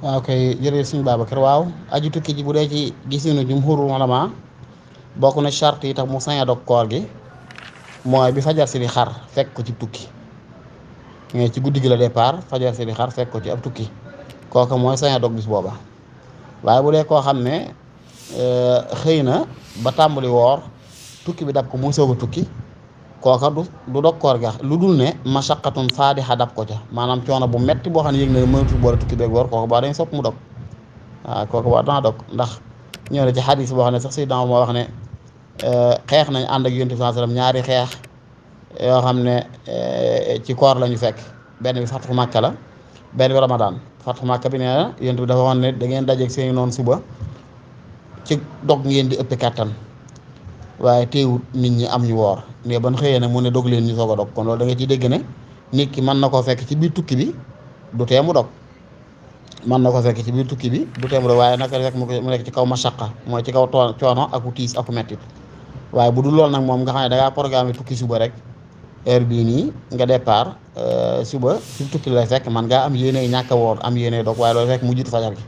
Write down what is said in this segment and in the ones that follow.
waaw kay jërëjëf suñu Babacar waaw aju tukki ji bu dee ci gisinu jumhurul ulama bokk na charte yi tax mu sañ a dog koor gi mooy bi fajar si di xar fekk ko ci tukki mais ci guddi gi la départ fajar si di xar fekk ko ci ab tukki kooka mooy sañ a dog bis booba waaye bu dee koo xam ne xëy na ba tàmbali woor tukki bi dab ko muy soog a tukki kooka du dog koor ga lu dul ne mashaqatun faadixa dab ko ca maanaam coono bu metti boo xam ne yëg na mënatul boole tukki beeg woor kooku baa dañ sopp mu dog waaw kooku baa dana dog ndax ñëw na ci xadis boo xam ne sax Seydina moo wax ne xeex nañ ànd ak Yonent bi sallallahu alayhi wasallam ñaari xeex yoo xam ne ci koor la ñu fekk benn bi fatxu Màkka la benn bi Ramadan fatxu Màkka bi nee na Yonent bi dafa wax ne da ngeen dajeeg seeni noonu suba ci dog ngeen di ëpp kàttan waaye teewut nit ñi am ñu woor mais ban xëyee nag mu ne dog leen ñu soog a dog kon loolu da nga ciy dégg ne nit ki mën na koo fekk ci biir tukki bi du tee mu dog mën na ko fekk ci biir tukki bi du tee mu dog waaye naka fekk mu nekk ci kaw mashaqa mooy ci kaw coono aku tiis aku mettit waaye bu dul loolu nag moom nga xam ne da ngaa programme tukki suba rek heure bii nii nga départ suba ci tukki lay fekk man ngaa am yéeney ñàkk a woor am yéeney dog waaye loolu fekk mu jiitu fajar gi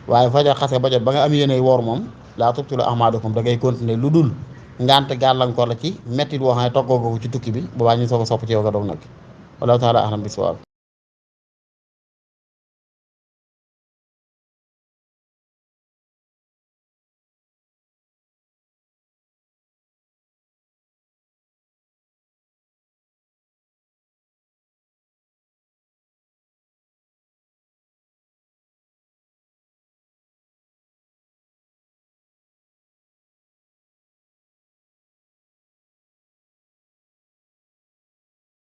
waaye fajar xase ba jot ba nga am yéeney woor moom laa tubtilu a'maalakum da ngay continuer lu dul ngante gàllankoor la ci mettit woo xam ne toggoo ko ci tukki bi boobaa ñu soog a sopp ci yow nga dog nag wallahu taala ahlam bi sawaab